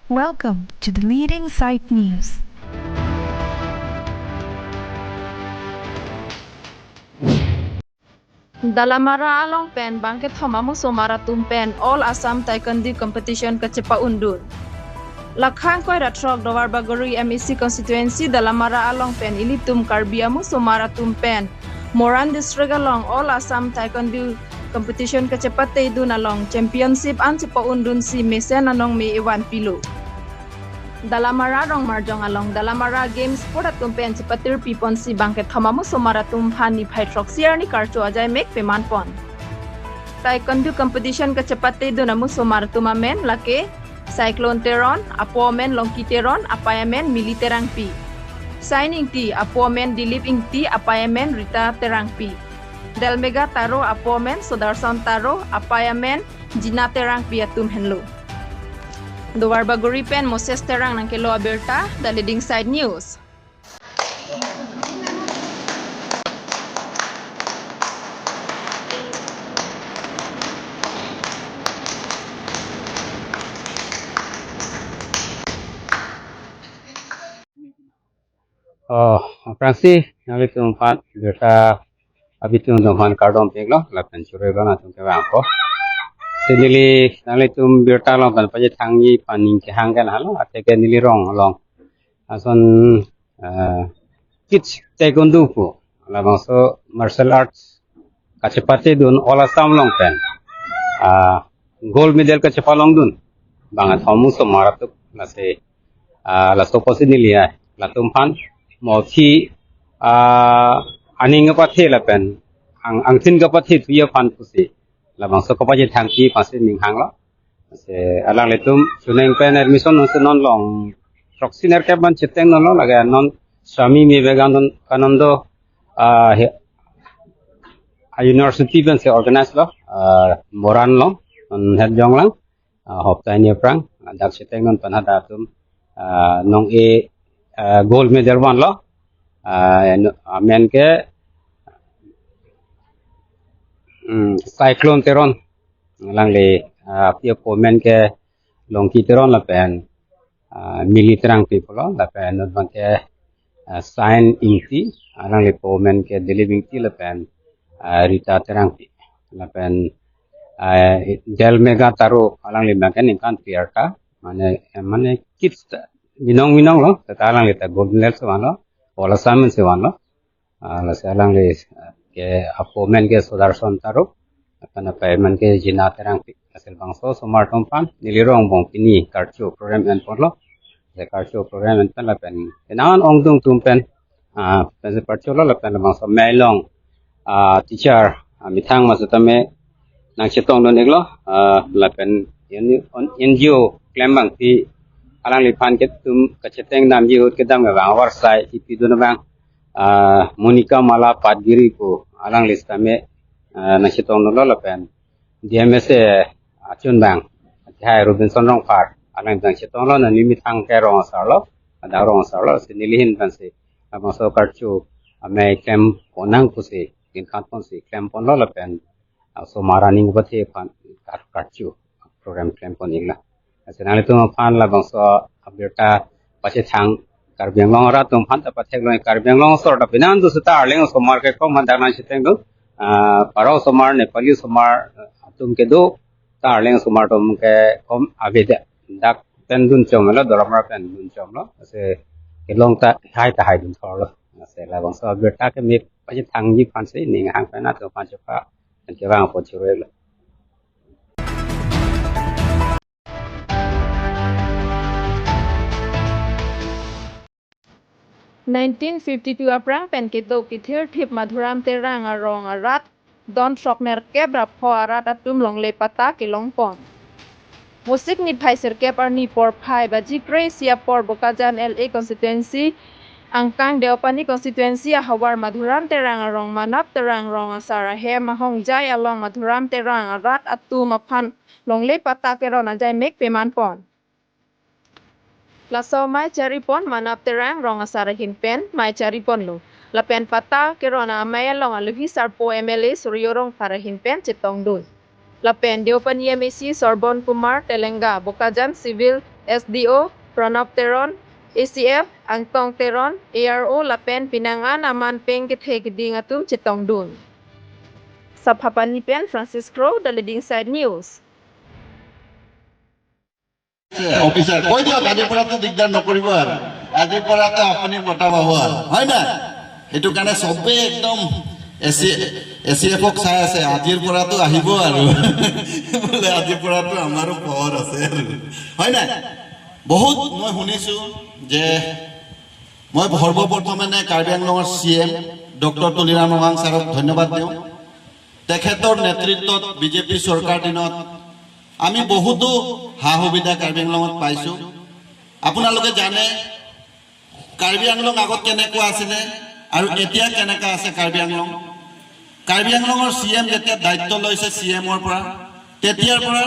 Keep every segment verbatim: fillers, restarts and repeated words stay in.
Welcome to the leading site news. Dalamara along pen bangkethom amusomar atum pen All Assam Taekwondo Competition kachepa-undun. Lakhang koi ra throk Duarbagori M A C constituency Dalamara along pen ilitum Karbi amusomar atum pen Moran district along All Assam Taekwondo Competition kachepatedun along championship an chepa-undunsi mesen anong me evanpilo. Dalamara Rongmarjong along Dalamara Games Sport atum pen chepatirpiponsi bangkethom amusomar atum aphan niphai throksi arni karcho ajaimek pemanpon. Taekwondo competition kachepatedun amusomar atum amen lake Cyclone Teron, apo amen Longki Teron, apei amen Mili Terangpi. Sain Ingti, apo amen Dilip Ingti, apei amen Rita Terangpi. Delmega Taro, apo amen Sudarshan Taro, apei amen Jina Terangpi atum henlo. Duarbagori pen Moses Terang nangkelo abirta, The Leading Site News. Oh, aphrangsi nanglitum aphan birta abitung atum aphan kardom peklo, lapen churoi bang atum kevang ko. Si neli nanglitum birta along pen pachethangji aphan ning kehang ke lahelo, athe ke neli rong along ason, eh, kids taekwondo pu, labangso martial arts kachepatedun All Assam along pen, ah, gold medal kachepalongdun bangkethom amusomar atum, lasi, ah, laso apotsi neli, ah, latum aphan mothi, ah, aning kapathe lapen ang, angthin kapathe thuji aphan pusi labangso kapachethangji aphansi ning hanglo. Si alanglitum chuneng pen admission nonsi non long throksi nerkep an chetengdunlo, lake non Swami Vivekananda, ah, he, a university pensi organize lo, ah, Moran along, non het jonglang, ah, hopta hini aphrang, ah, dak chetengdun pen hadak atum, ah, nong-e, ah, gold medal vanlo, ah, no, amen ke, hmm, Cyclone Teron, alangli, ah, api apo amen ke Longki Teron lapen, ah, Mili Terangpi pulo, lapen non abang ke, ah, Sain Ingti, alangli apo amen ke Dilip Ingti lapen, ah, Rita Terangpi. Lapen, ah, Delmega Taro, alangli abang ke ningkan phli arta, mane, eh, mane kids ta, binong binong lo, seta alangli ta gold medal si vanlo, All Assam si vanlo. Ah, lasi alangli, ah, ke apo amen ke Sudarshan Taro, lapen apei amen ke Jina Terangpi. Lasi labangso osomar atum aphan neli rong angbong pini karcho program enponlo. Lasi karcho program en pen lapen kenaon ongdung atum pen, ah, pensi karcholo lapen labangso amei along, ah, teacher, ah, methang ma setame nangchetongdun-iklo, ah, lapen N G O klem abang pi alangliphan ke atum kacheteng damji ahut kedam kevang avarsai kipidun abang, ah, Monica Mala Patgiri pu alangli setame, ah, nangchetongdunlo lapen D M S A achun abang, athai Robinson Rongphar, alang nangchetonglo, neli methang ke rong asarlo, adang rong asarlo, si neli ahin pensi labangso karcho amei klempon nang pusi, ningkan ponsi klemponlo lapen, ah, osomar aning kapathe aphan kar-, karcho program klempon-iklo. Lasi nanglitum aphan labangso abirta pachethang Karbi Anglong arat atum aphan ta patheklo, Karbi Anglong asor ta pinan do seta Arleng osomar ke kom hadak nangchetengdun, ah, Paro osomar, Nepali osomar atum kedo, ta Arleng osomar atum ke kom avedet. Dak pen dunchomlo, Dalamara pen dunchomlo. Lasi kelong ta hai ta haidun thorlo. Lasi labangso abirta ke me pachethangji aphansi ning hang pen atum aphan chepa, pen kevang apot chiruilo. Nineteen fifty-two aphrang pen kedo kethirthip Madhuram Terang arong arat don throknerkep ra pho arat atum longle patta kelongpon. Mosik niphai sirkep arni porphai baji kre-isi apor Bokajan L A constituency angkang Deopani constituency ahavar Madhuram Terang arong Manap Terang rong asar ahem ahongjai along Madhuram Terang arat atum aphan longle patta keron ajaimek pemanpon. Laso amei charipon Manap Terang rong asar ahin pen amei chariponlo. Lapen patta keron amei along alohi sarpo M L A Surjo Rongphar ahin pen chetongdun. Lapen Deopani M A C Sorbon Kumar Telenga, Bokajan Civil S D O Pranab Teron, A C F Angtong Teron, A R O lapen pinangan aman peng kethe keding atum chetongdun. Saphapani pen Francis Kro, The Leading Side News. Officer কৈ দিয়ক, আজিৰ পৰাতো দিগদাৰ নকৰিব আৰু, আজিৰ পৰাতো আপুনি পতা পাব আৰু, হয় নাই? সেইটো কাৰণে চবেই একদম এ চি এ চি এফক চাই আছে, আজিৰ পৰাতো আহিব আৰু বোলে, আজিৰ পৰাতো আমাৰো খবৰ আছে আৰু, হয় নাই? বহুত মই শুনিছো যে মই সৰ্বপ্ৰথমে কাৰ্বি আংলঙৰ চি এম ডক্টৰ তুলিৰাম ৰংহাং ছাৰক ধন্যবাদ দিওঁ। তেখেতৰ নেতৃত্বত বিজেপি চৰকাৰ দিনত আমি বহুতো সা সুবিধা কাৰ্বি আংলঙত পাইছো। আপোনালোকে জানে কাৰ্বি আংলং আগত কেনেকুৱা আছিলে আৰু এতিয়া কেনেকুৱা আছে কাৰ্বি আংলং। কাৰ্বি আংলঙৰ চি এম যেতিয়া দায়িত্ব লৈছে চি এমৰ পৰা, তেতিয়াৰ পৰা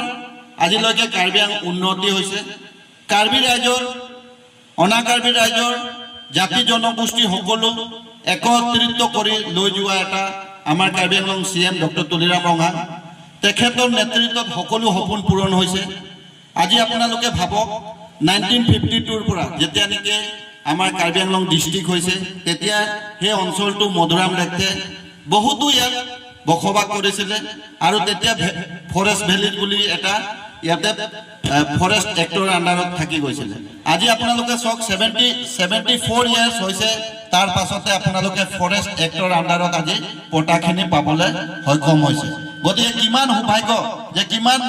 আজিলৈকে কাৰ্বি আংলং উন্নতি হৈছে। কাৰ্বি ৰাইজৰ, অনা কাৰ্বি ৰাইজৰ জাতি জনগোষ্ঠী সকলো একত্ৰিত কৰি লৈ যোৱা এটা আমাৰ Karbi Anglong C M doctor Tuliram Ronghang, তেখেতৰ নেতৃত্বত সকলো সপোন পূৰণ হৈছে। আজি আপোনালোকে ভাবক, নাইনটিন ফিফটি টুৰ পৰা যেতিয়া নেকি আমাৰ কাৰ্বি আংলং ডিষ্ট্ৰিক্ট হৈছে, তেতিয়া সেই অঞ্চলটো মধুৰাম লেকথে বহুতো ইয়াত বসবাস কৰিছিলে আৰু তেতিয়া ভে- ফৰেষ্ট ভেলিজ বুলি এটা ইয়াতে এ, ফৰেষ্ট এক্টৰ আণ্ডাৰত থাকি গৈছিলে। আজি আপোনালোকে চাওক, ছেভেণ্টি ছেভেণ্টি ফ'ৰ ইয়াৰ্ছ হৈছে, তাৰ পাছতে আপোনালোকে ফৰেষ্ট এক্টৰ আণ্ডাৰত আজি পটাখিনি পাবলৈ সক্ষম হৈছে। গতিকে কিমান সৌভাগ্য যে কিমান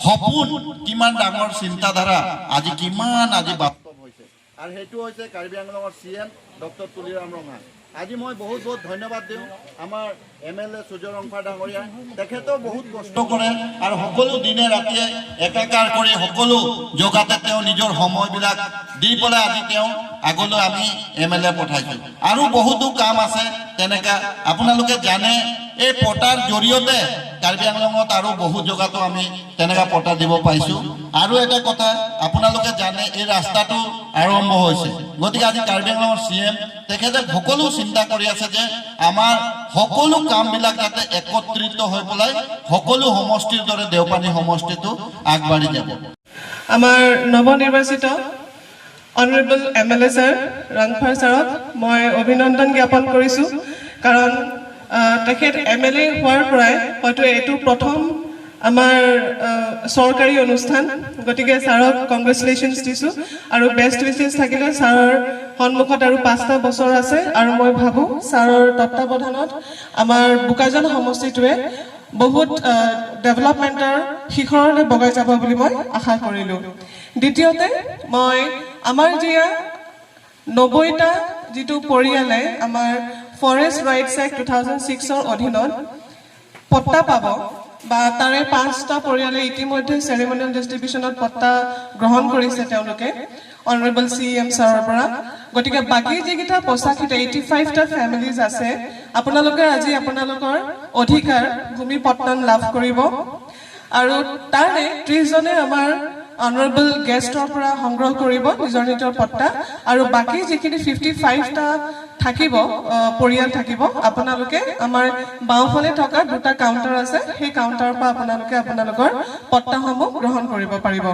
সপোন, কিমান ডাঙৰ চিন্তাধাৰা আজি কিমান আজি বাস্তৱ হৈছে। আৰু সেইটো হৈছে কাৰ্বি আংলঙৰ চি এম ডক্টৰ তুলিৰাম ৰংহাং। আজি মই বহুত বহুত ধন্যবাদ দিওঁ আমাৰ এম এল এ সূৰ্য ৰংফা ডাঙৰীয়া। তেখেতেও বহুত কষ্ট কৰে আৰু সকলো দিনে ৰাতিয়ে একাকাৰ কৰি সকলো জগাতে তেওঁ নিজৰ সময়বিলাক দি পেলাই আজি তেওঁ আগলৈ আমি এম এল এ পঠাইছো। আৰু বহুতো কাম আছে তেনেকা, আপোনালোকে জানে এই পটাৰ জৰিয়তে কাৰ্বি আংলঙত আৰু বহুত জগাতো আমি তেনেকা পটা দিব পাইছো। আৰু এটা কথা, আপোনালোকে জানে এই ৰাস্তাটো আৰম্ভ হৈছে, গতিকে আজি কাৰ্বি আংলঙৰ চি এম তেখেতে সকলো চিন্তা কৰি আছে যে আমাৰ সকলো কামবিলাক যাতে একত্ৰিত হৈ পেলাই সকলো সমষ্টিৰ দৰে দেওপানী সমষ্টিটো আগবাঢ়ি যাব। আমাৰ নৱনিৰ্বাচিত অনাৰেবল এম এল এ ছাৰ ৰাংফাৰ ছাৰক মই অভিনন্দন জ্ঞাপন কৰিছোঁ। কাৰণ আহ, তেখেত এম এল এ হোৱাৰ পৰাই হয়তো এইটো প্ৰথম আমাৰ আহ, চৰকাৰী অনুষ্ঠান। গতিকে ছাৰক কংগ্ৰেচুলেশ্যনছ দিছোঁ আৰু বেষ্ট উইচেছ থাকিলে ছাৰৰ সন্মুখত আৰু পাঁচটা বছৰ আছে আৰু মই ভাবোঁ ছাৰৰ তত্বাৱধানত আমাৰ বোকাজান সমষ্টিটোৱে বহুত ডেভেলপমেণ্টৰ শিখৰলৈ বগাই যাব বুলি মই আশা কৰিলোঁ। দ্বিতীয়তে মই আমাৰ যিয়া নব্বৈটা যিটো পৰিয়ালে আমাৰ forest rights act two thousand ছিক্সৰ অধীনত পট্টা পাব বা তাৰে পাঁচটা পৰিয়ালে ইতিমধ্যে চেৰিমনিয়েল ডিষ্ট্ৰিবিউশ্যনত পট্টা গ্ৰহণ কৰিছে তেওঁলোকে অনাৰেবল চি ই এম ছাৰৰ পৰা। গতিকে বাকী যিকেইটা পঁচাশীটা, এইটি ফাইভটা ফেমিলিজ আছে, আপোনালোকে আজি আপোনালোকৰ অধিকাৰ ভূমি পট্টান লাভ কৰিব। আৰু তাৰে ত্ৰিশজনে আমাৰ অনাৰেবল গেষ্টৰ পৰা সংগ্ৰহ কৰিব নিজৰ নিজৰ পট্টা। আৰু বাকী যিখিনি ফিফটি ফাইভটা থাকিব, আহ, পৰিয়াল থাকিব, আপোনালোকে আমাৰ বাওঁফালে থকা দুটা কাউণ্টাৰ আছে, সেই কাউণ্টাৰৰ পৰা আপোনালোকে আপোনালোকৰ পট্টাসমূহ গ্ৰহণ কৰিব পাৰিব।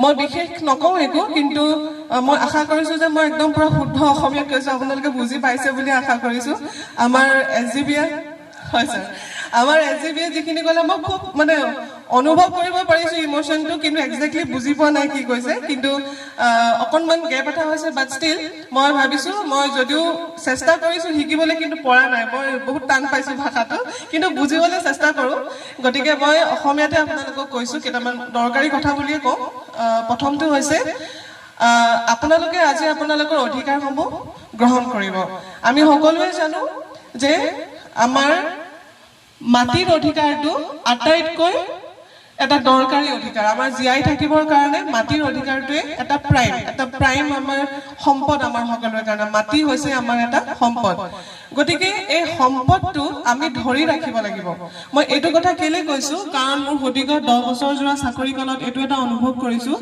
মই বিশেষ নকওঁ একো, কিন্তু আহ, মই আশা কৰিছোঁ যে মই একদম পূৰা শুদ্ধ অসমীয়াত কৈছোঁ, আপোনালোকে বুজি পাইছে বুলি আশা কৰিছোঁ। আমাৰ এছ জি বিয়ে, হয় ছাৰ, আমাৰ এছ জি বিয়ে যিখিনি ক'লে মই খুব মানে অনুভৱ কৰিব পাৰিছোঁ ইম'শ্যনটো, কিন্তু একজেক্টলি বুজি পোৱা নাই কি কৈছে। কিন্তু আহ, অকণমান গেপ এটা হৈছে, বাট ষ্টিল মই ভাবিছোঁ, মই যদিও চেষ্টা কৰিছোঁ শিকিবলৈ, কিন্তু পৰা নাই। মই বহুত টান পাইছোঁ ভাষাটো, কিন্তু বুজিবলৈ চেষ্টা কৰোঁ। গতিকে মই অসমীয়াতে আপোনালোকক কৈছোঁ, কেইটামান দৰকাৰী কথা বুলিয়ে কওঁ। আহ, প্ৰথমটো হৈছে, আহ, আপোনালোকে আজি আপোনালোকৰ অধিকাৰসমূহ গ্ৰহণ কৰিব। আমি সকলোৱে জানো যে আমাৰ মাটিৰ অধিকাৰটো আটাইতকৈ এটা দৰকাৰী অধিকাৰ। আমাৰ জীয়াই থাকিবৰ কাৰণে মাটিৰ অধিকাৰটোৱে এটা প্ৰাইম, এটা প্ৰাইম আমাৰ সম্পদ আমাৰ সকলোৰে কাৰণে। মাটি হৈছে আমাৰ এটা সম্পদ। গতিকে এই সম্পদটো আমি ধৰি ৰাখিব লাগিব। মই এইটো কথা কেলে কৈছোঁ, কাৰণ মোৰ সুদীৰ্ঘ দহ বছৰ যোৰা চাকৰি কালত এইটো এটা অনুভৱ কৰিছোঁ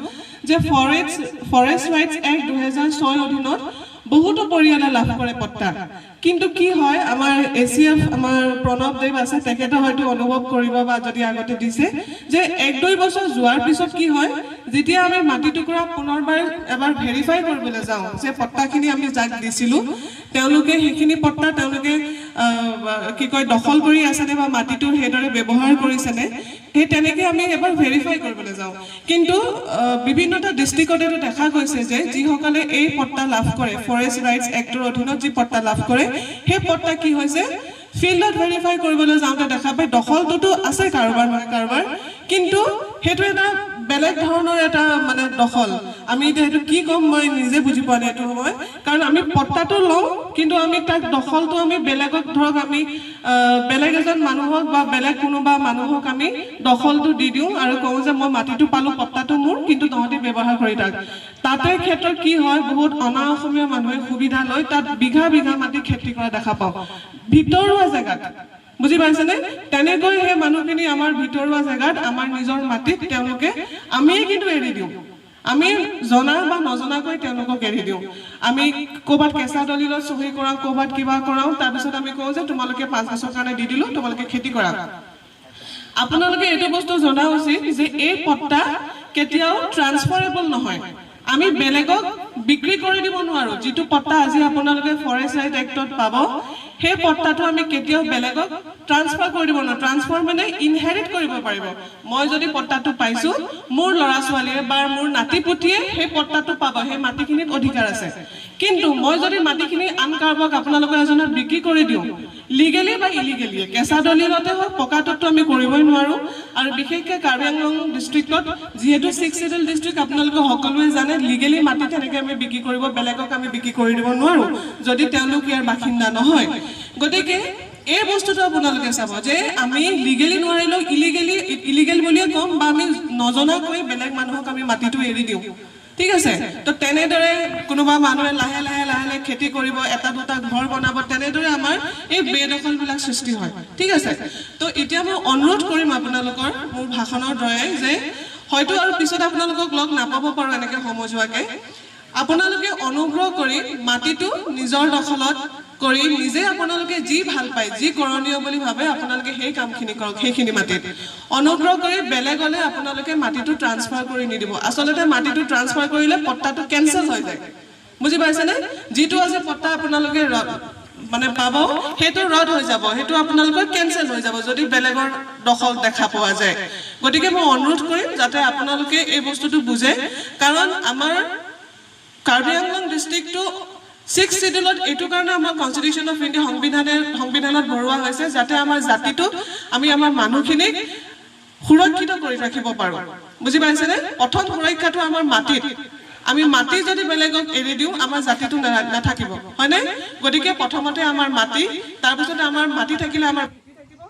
যে ফৰেষ্ট, ফৰেষ্ট ৰাইটছ এক্ট দুহেজাৰ ছয় অধীনত বহুতো পৰিয়ালে লাভ কৰে পট্টা। কিন্তু কি হয়, আমাৰ এ চি এফ, আমাৰ প্ৰণৱ দেৱ আছে, তেখেতে হয়তো অনুভৱ কৰিব বা যদি আগতে দিছে যে এক দুই বছৰ যোৱাৰ পিছত কি হয়, যেতিয়া আমি মাটি টুকুৰা পুনৰবাৰ এবাৰ ভেৰিফাই কৰিবলৈ যাওঁ যে পট্টাখিনি আমি যাক দিছিলো, তেওঁলোকে সেইখিনি পট্টা তেওঁলোকে আহ, কি কয়, দখল কৰি আছেনে বা মাটিটো সেইদৰে ব্যৱহাৰ কৰিছেনে, সেই তেনেকে আমি এবাৰ ভেৰিফাই কৰিবলৈ যাওঁ। কিন্তু আহ, বিভিন্নটা ডিষ্ট্ৰিক্টত এইটো দেখা গৈছে যে যিসকলে এই পট্টা লাভ কৰে, ফৰেষ্ট ৰাইটছ এক্টৰ অধীনত যি পট্টা লাভ কৰে, সেই পট্টা কি হৈছে, ফিল্ডত ভেৰিফাই কৰিবলৈ যাওঁতে দেখা পায় দখলটোতো আছে কাৰোবাৰ নহয় কাৰোবাৰ, কিন্তু সেইটো এটা বেলেগ ধৰণৰ এটা মানে দখল। আমি এতিয়া সেইটো কি ক'ম, মই নিজে বুজি পোৱা নাই এইটো সময়। কাৰণ আমি পট্টাটো লওঁ, কিন্তু আমি তাক দখলটো আমি বেলেগক, ধৰক আমি আহ, বেলেগ এজন মানুহক বা বেলেগ কোনোবা মানুহক আমি দখলটো দি দিওঁ আৰু কওঁ যে মই মাটিটো পালো, পট্টাটো মোৰ, কিন্তু তহঁতি ব্যৱহাৰ কৰি থাক। তাতে ক্ষেত্ৰত কি হয়, বহুত অনা অসমীয়া মানুহে সুবিধা লৈ তাত বিঘা বিঘা মাটি খেতি কৰা দেখা পাওঁ ভিতৰুৱা জেগাত। বুজি পাইছেনে? তেনেকৈ সেই মানুহখিনি আমাৰ ভিতৰুৱা জেগাত, আমাৰ নিজৰ মাটিত তেওঁলোকে, আমিয়ে কিন্তু এৰি দিওঁ। আমি জনা বা নজনাকৈ তেওঁলোকক এৰি দিওঁ। আমি ক'ৰবাত কেঁচা দলিলত চহী কৰাওঁ, ক'ৰবাত কিবা কৰাওঁ, তাৰপিছত আমি কওঁ যে তোমালোকে পাঁচ বছৰ কাৰণে দি দিলো, তোমালোকে খেতি কৰা। আপোনালোকে এইটো বস্তু জনা উচিত যে এই পট্টা কেতিয়াও ট্ৰান্সফাৰেবল নহয়। আমি বেলেগক বিক্ৰী কৰি দিব নোৱাৰো। যিটো পট্টা আজি আপোনালোকে ফৰেষ্ট ৰাইট এক্টত পাব, সেই পট্টাটো আমি কেতিয়াও বেলেগক ট্ৰান্সফাৰ কৰি দিব নোৱাৰো। ট্ৰান্সফাৰ মানে ইনহেৰিট কৰিব পাৰিব। মই যদি পট্টাটো পাইছো, মোৰ ল'ৰা ছোৱালীয়ে বা মোৰ নাতি পুতিয়ে সেই পট্টাটো পাব, সেই মাটিখিনিত অধিকাৰ আছে। কিন্তু মই যদি মাটিখিনি আন কাৰোবাক, আপোনালোকৰ এজনক বিক্ৰী কৰি দিওঁ, লিগেলি বা ইলিগেলিয়ে, কেঁচা দলিলতে হওক, পকাটোততো আমি কৰিবই নোৱাৰো। আৰু বিশেষকৈ কাৰ্বি আংলং ডিষ্ট্ৰিক্টত যিহেতু ছিক্স শ্বিডিউল ডিষ্ট্ৰিক্ট, আপোনালোকে সকলোৱে জানে, লিগেলি মাটি তেনেকে আমি বিক্ৰী কৰিব, বেলেগক আমি বিক্ৰী কৰি দিব নোৱাৰো যদি তেওঁলোক ইয়াৰ বাসিন্দা নহয়। গতিকে এই বস্তুটো আপোনালোকে চাব যে আমি লিগেলি নোৱাৰিলেও ইলিগেলি, ইলিগেল বুলিয়ে ক'ম বা আমি নজনাকৈ বেলেগ মানুহক আমি মাটিটো এৰি দিওঁ। ঠিক আছে? তো তেনেদৰে কোনোবা মানুহে লাহে লাহে লাহে লাহে খেতি কৰিব, এটা দুটা ঘৰ বনাব, তেনেদৰে আমাৰ এই বেদখলবিলাক সৃষ্টি হয়। ঠিক আছে? তো এতিয়া মই অনুৰোধ কৰিম আপোনালোকৰ, মোৰ ভাষণৰ দৰে, যে হয়তো আৰু পিছত আপোনালোকক লগ নাপাব পাৰোঁ এনেকে সমজুৱাকে। আপোনালোকে অনুগ্ৰহ কৰি মাটিটো নিজৰ দখলত কৰি নিজে আপোনালোকে যি ভাল পায়, যি কৰণীয় বুলি ভাবে, আপোনালোকে সেই কামখিনি কৰক। সেইখিনি মাটিত অনুগ্ৰহ কৰি বেলেগলৈ আপোনালোকে মাটিটো ট্ৰান্সফাৰ কৰি নিদিব। আচলতে মাটিটো ট্ৰান্সফাৰ কৰিলে পট্টাটো কেঞ্চেল হৈ যায়। বুজি পাইছেনে? যিটো আজি পট্টা আপোনালোকে ৰ-, মানে পাব, সেইটো ৰদ হৈ যাব, সেইটো আপোনালোকৰ কেঞ্চেল হৈ যাব যদি বেলেগৰ দখল দেখা পোৱা যায়। গতিকে মই অনুৰোধ কৰিম যাতে আপোনালোকে এই বস্তুটো বুজে, কাৰণ আমাৰ কাৰ্বি আংলং ডিষ্ট্ৰিক্টটো ছিক্স শ্বিডিউলত এইটো কাৰণে আমাৰ কনষ্টিটিউশ্যন অফ ইণ্ডিয়া, সংবিধানে, সংবিধানত ভৰোৱা হৈছে যাতে আমাৰ জাতিটোক, আমি আমাৰ মানুহখিনিক সুৰক্ষিত কৰি ৰাখিব পাৰোঁ। বুজি পাইছেনে? প্ৰথম সুৰক্ষাটো আমাৰ মাটিত। আমি মাটি যদি বেলেগক এৰি দিওঁ, আমাৰ জাতিটো না-, নাথাকিব, হয়নে? গতিকে প্ৰথমতে আমাৰ মাটি, তাৰপিছতে আমাৰ মাটি থাকিলে আমাৰ ভেটি থাকিব,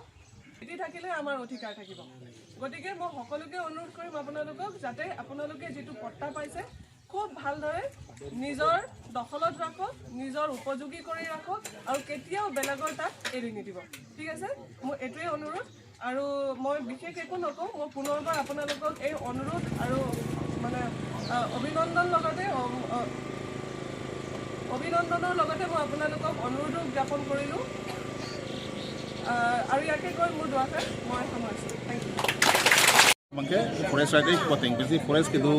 ভেটি থাকিলে আমাৰ অধিকাৰ থাকিব। গতিকে মই সকলোকে অনুৰোধ কৰিম আপোনালোকক, যাতে আপোনালোকে যিটো পট্টা পাইছে, খুব ভালদৰে নিজৰ দখলত ৰাখক, নিজৰ উপযোগী কৰি ৰাখক আৰু কেতিয়াও বেলেগৰ তাত এৰি নিদিব। ঠিক আছে? মোৰ এইটোৱে অনুৰোধ। আৰু মই বিশেষ একো নকওঁ, মই পুনৰবাৰ আপোনালোকক এই অনুৰোধ আৰু মানে, আহ, অভিনন্দন লগতে, অ-, অ-, অভিনন্দনৰ লগতে মই আপোনালোকক অনুৰোধো জ্ঞাপন কৰিলোঁ। আহ, আৰু ইয়াকে কৈ মোৰ দুআষাৰ মই সামৰিছোঁ। Thank you. Mangke forest right ek poteng bisi forest kedo,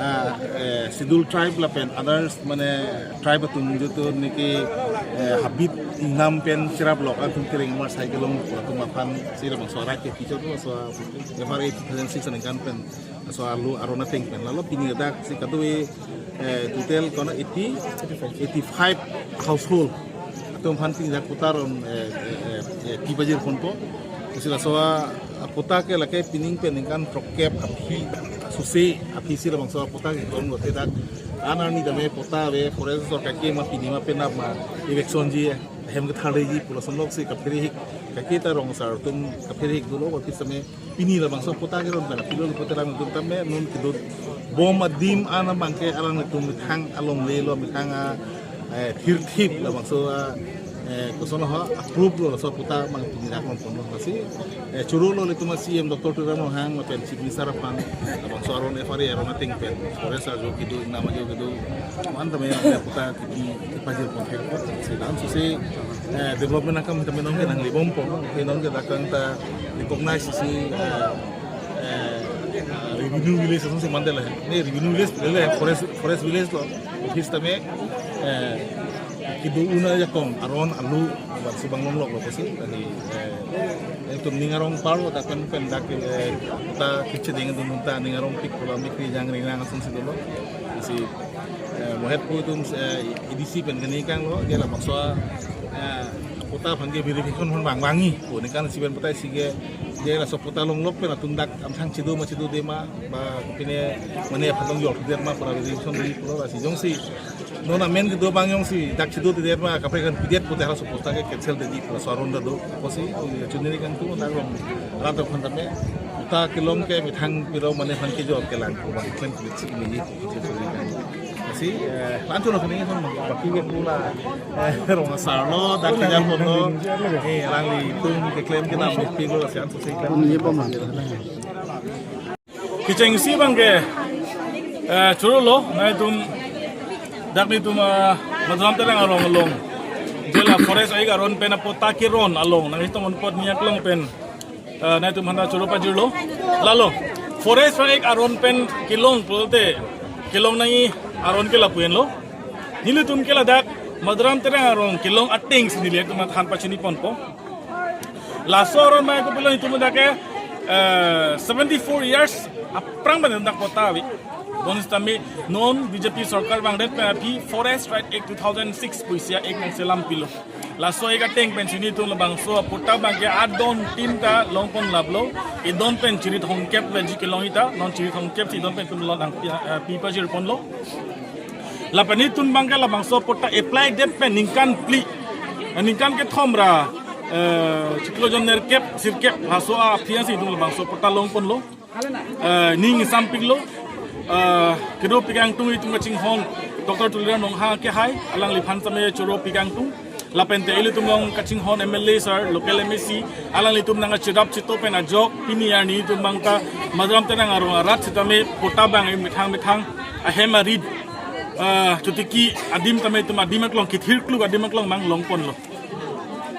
ah, eh, schedule tribe lapen others mane tribe atum joto neke, eh, habit ingnam pen cherap lok atum kereng mar sai kelong atum aphan si labangso right ke feature atum laso F R A two thousand six aningkan pen laso arlo arona ateng pen lalo pini ladak si kadokave, eh, total kona eighty, eighty-five household atum aphan pini dak patta ron, eh, eh, eh, eh, kipajir ponpo. Isi laso apatta ke lake pining pen ningkan throkkep aphi, suse aphi si labangso apatta ke kong lote dak. An arni tame patta ave, forest sorkar ke ma pini ma penap ma eviction ji, hem kethardetji pu lason lok si kaphere hik, kake ta rong asar atum kaphere hik dolo, aphi tame pini labangso apatta keron pen aphi lo pulote alangtum tame non kedobom adim an abangke alangtum methang alongle lo, methang a, eh, thirthip labangso a, Eh, koson ho approve lo, laso patta abang pini dak longponlo. Lasi, eh, choro lo ilitum a-C M Doctor Tuliram Ronghang lapen Chief Minister aphan, labangso aron F R A aron ateng pen, forest ajo kedo, ingnam ajo kedo, man tame patta kipi, kipajirpon thekpo. Si dan susi, eh, development akam tame nonke nanglebompo, ke nonke dak kang ta recognize si, eh, eh, revenue village asonsi mandetlo. Ne revenue village le forest, forest village lo. Office tame, eh, kedo un ajakong aron alu, laso abang longloklo pusi. Tadi, eh, ilitum ning arong parlo, dak pen pen dak, eh, ta kechedengdun ta ning arongpik pulo, mikri jangri nang asonsi dolo. Si, eh, mohet pu itum, eh, A D C pen kani kanglo, dia labangso, eh, patta aphan ke verification aphan vang vangji pu, ningkan isi pen patta isi ke, dia laso patta longlok pen atum dak amthang chedo ma chedode ma, ba pine mane aphan longjor det ma pura verification dei pulo. Lasi jongsi non amen kedo abang jongsi dak chedodedet ma, kaprek kan pidet pute halaso patta ke cancel detji pu laso aron ta do. Pusi, chuniri kangtung dak long, rat aphan tame, patta kelong ke methang pilo mane aphan kejor kelang pu abang klen kulit si ini. Si, eh, lanjut lo kini kan baki ke pula, eh, rong asar lo, dak kejar pon lo, eh, alanglitum keklem kedam pik lo, si anso si klem. Ini apa, Mas? Kechengsi abang ke, eh, choro lo, nangtum, dak nelitum, eh, Madurai Terang arong along, jela forest a-ek aron pen apatta keron along, nangtum apot niak long pen, eh, nangtum aphan ta choro pajirlo. Lalo, forest a-ek aron pen kelong pulote, kelong nangji aron ke lapu-an lo. Nelitum ke ladak Madurai Terang arong kelong atengsi nelitum aphan pachiniponpo. Laso aron abang kopilo itum dak ke, eh, seventy four years aphrang abang dak patta ave. Bonsitame non B J P sorkar vangdet pen aphi Forest Right Act two thousand six pusi a-act nangselam pilo. Laso a-act ateng pensi nelitum labangso patta abang ke adon tin ta longpon laplo. Idon pen chiri thomkep le ji kelong ita, non chiri thomkep si idon pen itum long nang pi, eh, pipajirponlo. Lapen nelitum abang ke labangso patta apply det pen ningkan phli, eh, ningkan kethom ra, eh, chiklo jon nerkep sirkep laso aphi ansi itum labangso patta longponlo. Eh, ning isampiklo, eh, kedopik kangtung itum kachinghon Doctor Tuliram Ronghang kehai, alangliphan tame choro pikangtung. Lapen te ilitum along kachinghon M L A sir, local M A C, alanglitum nangkachirap chito pen ajok, pini arni itum abang ta Madurai Terang arong arat sitame patta abang methang methang ahem arit, eh, chotiki adim tame itum adim aklong kithir kluk adim aklong abang longponlo.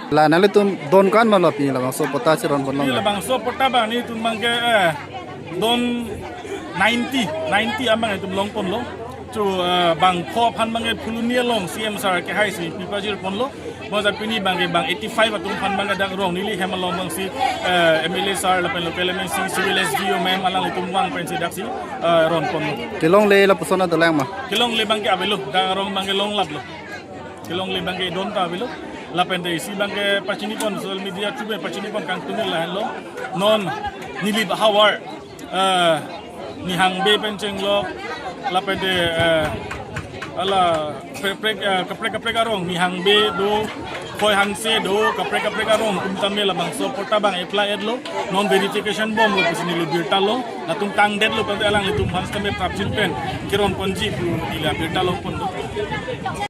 La nanglitum don ko-an ma lo pini labangso patta chironpon long? Pini labangso patta abang nelitum abang ke, eh, don ninety, ninety abang itum longponlo. Chu, eh, bangpho aphan abang ke Phuloni along C M sir kehai si pipajirponlo. Bonta pini abang ke bang eighty five atum aphan abang ke dak rong neli hem along abang si, eh, M L A sir lapen local M A C, civil S D O ma'am alanglitum vang pensi daksi, eh, ronponlo. Kelongle lapuson dolang ma? Kelongle abang ke avelo, dak arong abang ke longlaplo. Kelongle abang ke idon ta avelo. Lapen te isi abang ke pachinipon social media through pen pachinipon kangtung lahenlo. Non Nilip ahavar, eh, Nihang Bey pen chenglok. Lapen te, eh, hala kaprek, eh, kaprek kaprek arong Nihang Bey do, Khoi Hanse do, kaprek kaprek arong atum tame labangso patta abang apply etlo. Non verification bomlo pusi neli birta long. Latum tangdetlo pen te alanglitum aphan tame prapjin pen keronponji pu neli birta longponlo.